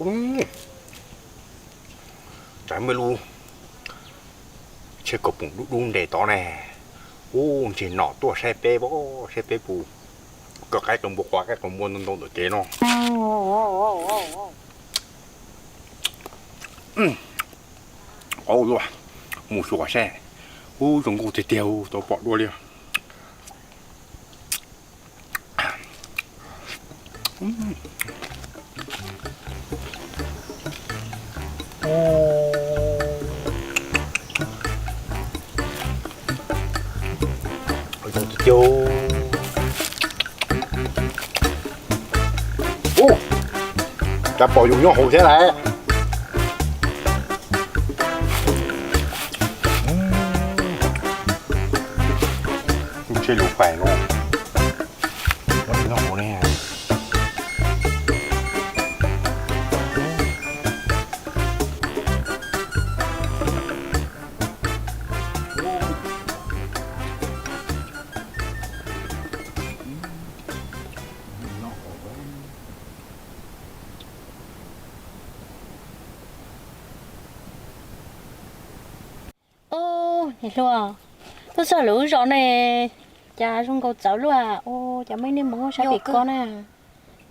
Ub, tsam muaj lub tsheb kaus poom dub dub nres tod ne. Ub, ntshe nom tuaj saib peb, saib peb puas kawm qaib kawm npua, quav qaib quav npua ntau ntau ntawm kev no. Qauv luaj, mus xyuas saib. Ub, zoo nkauj tiag tiag, tau pom dua li. Zoo tiag tiag. Ub, cas pom yus nyob hauv thiab lawm. Lub tsheb lus pais no, nyob hauv ne. Ub, niam hluas, tuaj txog lawv zos ne, cas zoo nkaus txawv luaj. Ub, cas muaj ib niag hmoob sab pem ko na.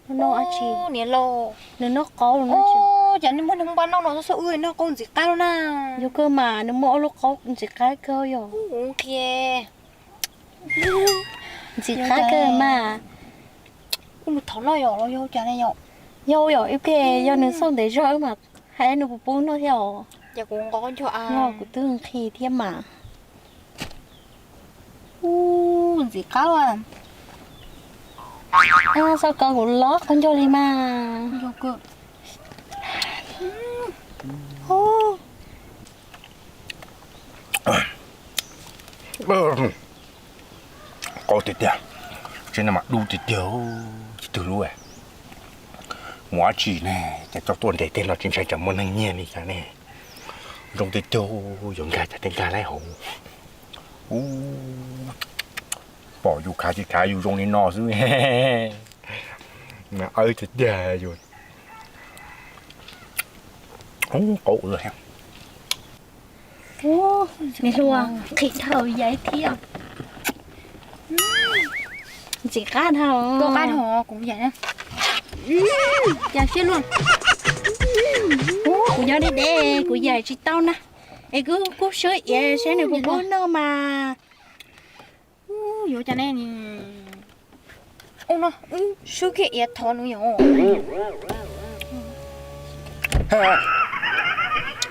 Nws noj dab tsi? Nws noj qaub los noj dab tsi? Cas nws muab nws npaj noj no xwb, wb noj qaub ntxim qab lawm na. Yog kawg mas, nws muaj ob lub qaub ntxim qab kawg yog. Ntxim qab kawg mas. Wb mus thov noj yom, los yog cas ne yom? Yog yom, ib pliag yog nws xauj ntev zog wb mam hais nws puas pub noj thiab os. Ces kuv nqos nco, yog kuv twb nqhis thiab mas. Ub, ntxim qab. Xauj ko kuv lov qaub ncaug li mas. Qaub tiag tiag, tsev no mas dub tiag tiag. Tsis twg lub mus dab tsi ne, cas txog tuaj nres tej no tsis ntshai tsam muaj neeg nyiag li cas ne. Zoo tiag tiag, yuav nkag cas thiaj nkag laib hauv. Ub, pom yus khav tsis khav yus zoo li no xwb. Mas awb tiag tiag yus. Ub, qaub ua luaj. Ub, niam hluas, qhis dhau yais thiab. Ntxim qab dhau. Koj qab dhau kuv yais na. Cas siab luaj. Ub, kuv nyob deb deb kuv yais tsis tau na. Es kuv kub swb iav seb nws puas pub noj mas. Yuav cas ne. Ub no, wb swb kiag iav thov nws yom.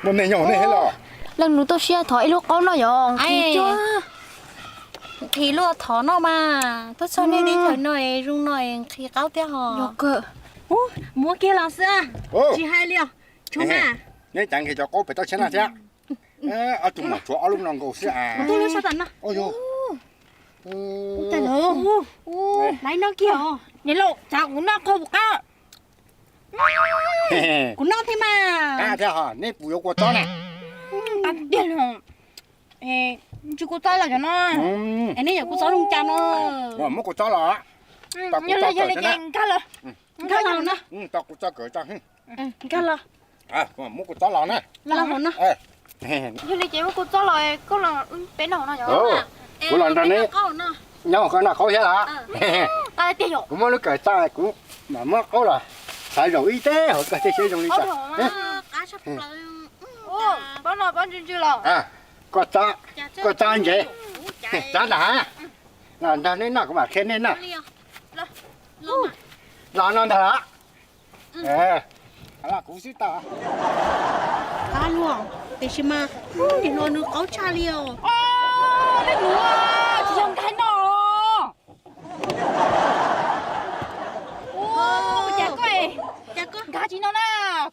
Muaj neeg nyob hauv ne los? Leej nus tuaj siab thov ib lub qaub noj yom. Nqhis luaj thov noj mas, tuaj txog nej teb chaws no es zoo no es nqhis qaub thiab hos. Muab kiag los xwb, tsis hais li os. Tsuag na. Neb cas nqhis cov qaub pem toj tsheb no thiab? Ob tug mas tshuav ob lub no nkaus xwb as. Laiv noj kiag os. Niam laus, txav kuv noj qhov puas qab? Kuv noj thiab mas. Qab thiab hos, neb puas yuav kua txob na? Qab tiag li. Tsis kua txob los cov no. Es neb yuav kua txob zoo cas no? Muab kua txob los. Yog li ces nkag los. Nkag los no. Tau kuv txoj kawm tso. Nkag los. Muab kua txob los na. Los hauv no. Yog li ces muab kua txob los, koj los peb noj hauv no yom. Kuv los nrog neb nyob hauv ko noj qaub thiab los. Qab tiag yom. Kuv muab lub kawm tso, kuv mam muab qaub los xav zaum ib teg hauv koj thiaj seb zoo li cas. Qab tshaj plaws. Pob no pob ntsw ntsw los. Koj txob, koj txob ntsev. Txob ntag. Los nrog neb noj kuv mam qhia neb noj. Los no ntag los. Los kuv xwb tau. Qab luaj, tiam sis mas niam hluas nws qaub tshaj li os. Leej nus, tsis yog nkag no. Ua cas koj, cas koj nkag tsis no na?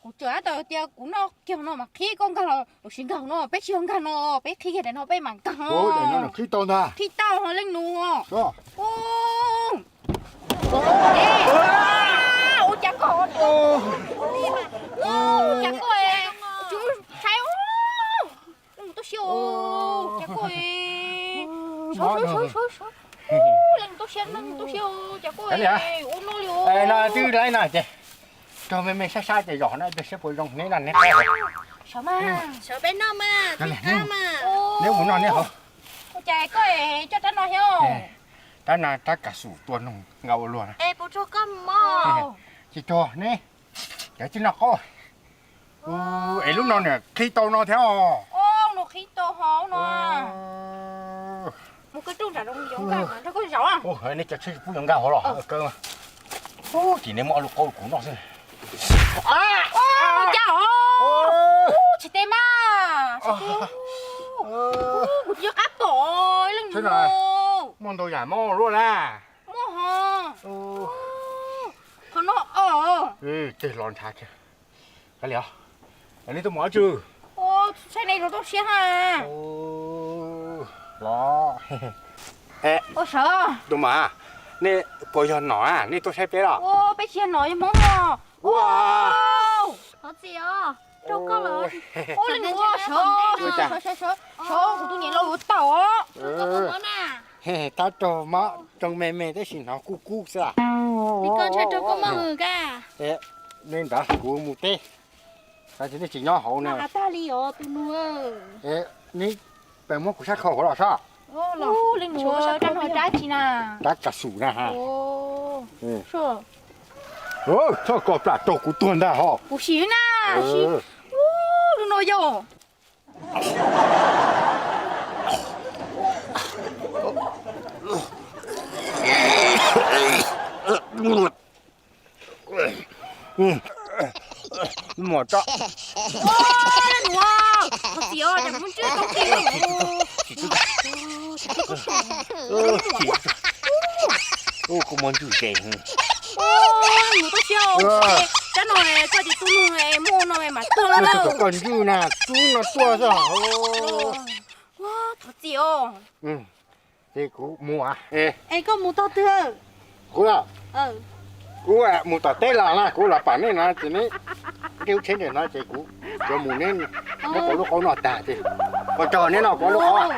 Kuv tseem tab tom tias kuv noj kiag no mas qhib, koj nkag los los sis nkag no, peb tsis yog nkag no, peb qhib kiag daim no peb mam nkag. Qhib tau ntag. Qhib tau ho leej nus. Ua cas koj, ua cas koj, tsis saib. Leej nus tuaj siab, cas koj, leej nus tuaj siab, leej nus tuaj siab, cas koj ua no li. Twb laib no ces Cog me me saib saib ces zom no ib pliag saib puas zoo neb noj neb qab. Sawv mas, sawv peb noj mas, neb mus noj neb haus. Ua cas koj coj rab no thiab? Rab no rab kav xum tua noog nqa ua luaj na. Es puas raug koj mob? Tsis raug ne, cov tsis noj qaub. Es lub no niam qhib tau no thiab os. Nws qhib tau hauv no. Mus koj rooj nram zoov nrog koj zaum. Nej cov tsheb pub yuav nkag hauv los kaw. Ub, ces neb muab ob lub qaub kuv noj xwb. Cas os, tsis teb mas, kuv twb yuav qab pom leej. Muaj ntau yam mob luaj na. Muaj hos. Qhov no os. Tej los ntshav. Kav liam, nej tuaj mus dab tsi? Saib nej zoo toj siab ha. Los, ua sawv. Tus mas, nej puas yog nom a, nej tuaj saib peb los? Peb tsis yog nom, yog Hmoob os. Ua, thov txim os, raug koj lawm. Ua li ua sawv, sawv, sawv, kuv tus niam laus yuav tawm os. Tab raug mob, raug me me tab sis hnov kub kub xwb. Li koj ntshai raug koj mob hwm ka. Li ntawd kuv mus teb, tab sis nej tsis nyob hauv na. Tag li os tus nus. Neb pes muab kuv sab khau hauv los sab. Li nus, rab no rab tsi na? Rab kav xum na ha. Txhob kos plam raug kuv tuag ntag ho. Kuv sim na, sim. Li no yog. Muam tso. Nua, thov txim os, muab ntswj tau ti. Ub, koj muab ntswj ze. Nua, tub siab, rab no koj ces tu nug muaj no mas tuag lawm. Koj ntswj na, tub no tuaj xwb. Thov txim os. Ces kuv mus. Es koj mus tog twg? Kuv, kuv mus tom teb los na, kuv los pam nej no ces neb, neb lub tsheb nres no ces kuv yuav mus, neb muab kuv lub qaub no tag ces kuv tso neb noj kuv lub qaub.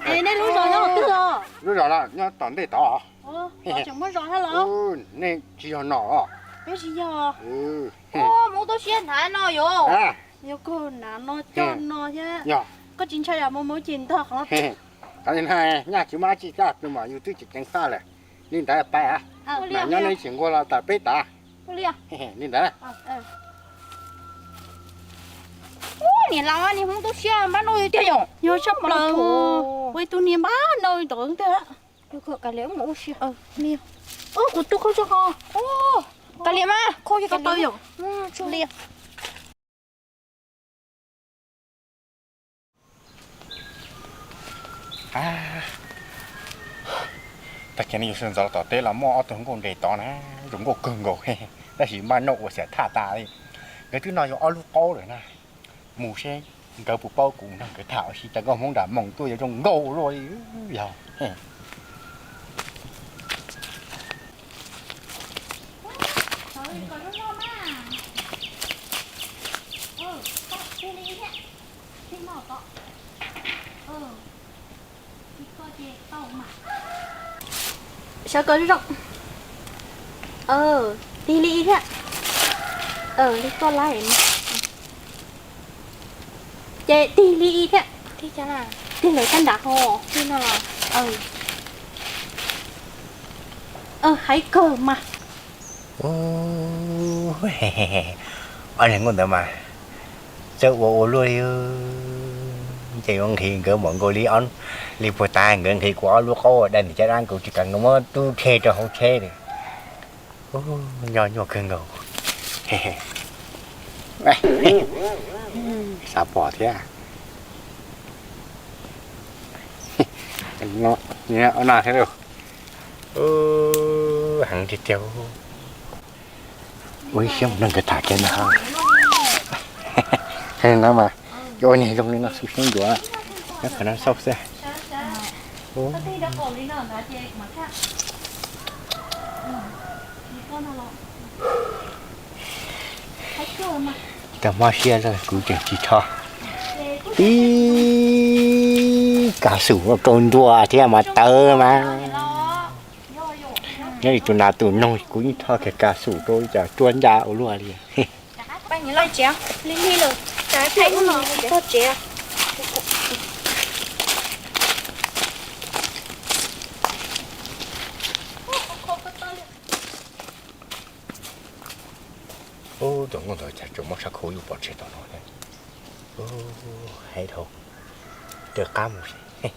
Es nej lub zos nyob twg os? Lub zos no nyob tom ntej tod. Nej tsis yog nom los? Peb tsis yog. Mus tub siab hnav no yom. Yog koj hnav no coj no thiab. Koj tsis ntshai yam mus mus ces ntog qhov no. Qhov no nyaj tsis muaj dab tsi, coj tus mam yus twb tsis ceev faj lawm. Li ntawd pais, mas nyob nej tsis nquag los tawm peb tod. Li ntawd. Niam laus, niag Hmoob tub siab npab noj tiag yom. Yog sab plaws, ua ib tug niag npab noj li tom tiag. Kav liam, ua siab. Kuv tu khau tso ho. Kav liam mas, khau tsis tau yom. Li. Tag kis no yus sawv ntxov los tom teb los muaj ob tug nkauj nres tod na, zoo nkauj kawg nkaus, tab sis npaj noj ua xyam thaj tas li. Nkawd twb noj yuav ob lub qaub lawm na. Mus seb nkawd puas paub kuv nrog nkawd tham ua si, cas nkauj Hmoob nram moos tuaj yuav zoo nkauj luaj li yog. Sawv kom zoo. Tig li ib thiab. Li koj laib. Ces tig li ib thiab. Tig lawm kab nrad ho. Tig no los. Hais kawg mas. Ob niag nkauj ntawd mas txawj ua ua luaj li. Ces yuav nqhis nkawd mam nkaus li, li puag ta nkawd nqhis kuv ob lub qaub dai nws caj dab, kuv tsis kam nkawd muab tub rhe rau hauv tsheb li. Nyob nyuaj kawg nkaus. Xav pom thiab. No thiab. Heev tiag tiag. Ua ib siab mus nrog nkawd tham kiag no. No mas, ua niag zoo li no xwb siab ncuav, nyob qhov no xauj xwb. Tag hmo siab lawm kuv tseem tsis rho. Tib kav xum rau ntua thiab mas tawv mas. Nyob li tus nas tus noog kuv yeej tho kiag kas xum rau cas tsuab ncaj ua luaj li. Ub, cov nkauj ntawd cas tseem muab sab khau yuj pov tseg tom no thiab. Ub, hais dhau, raws qab mus seb.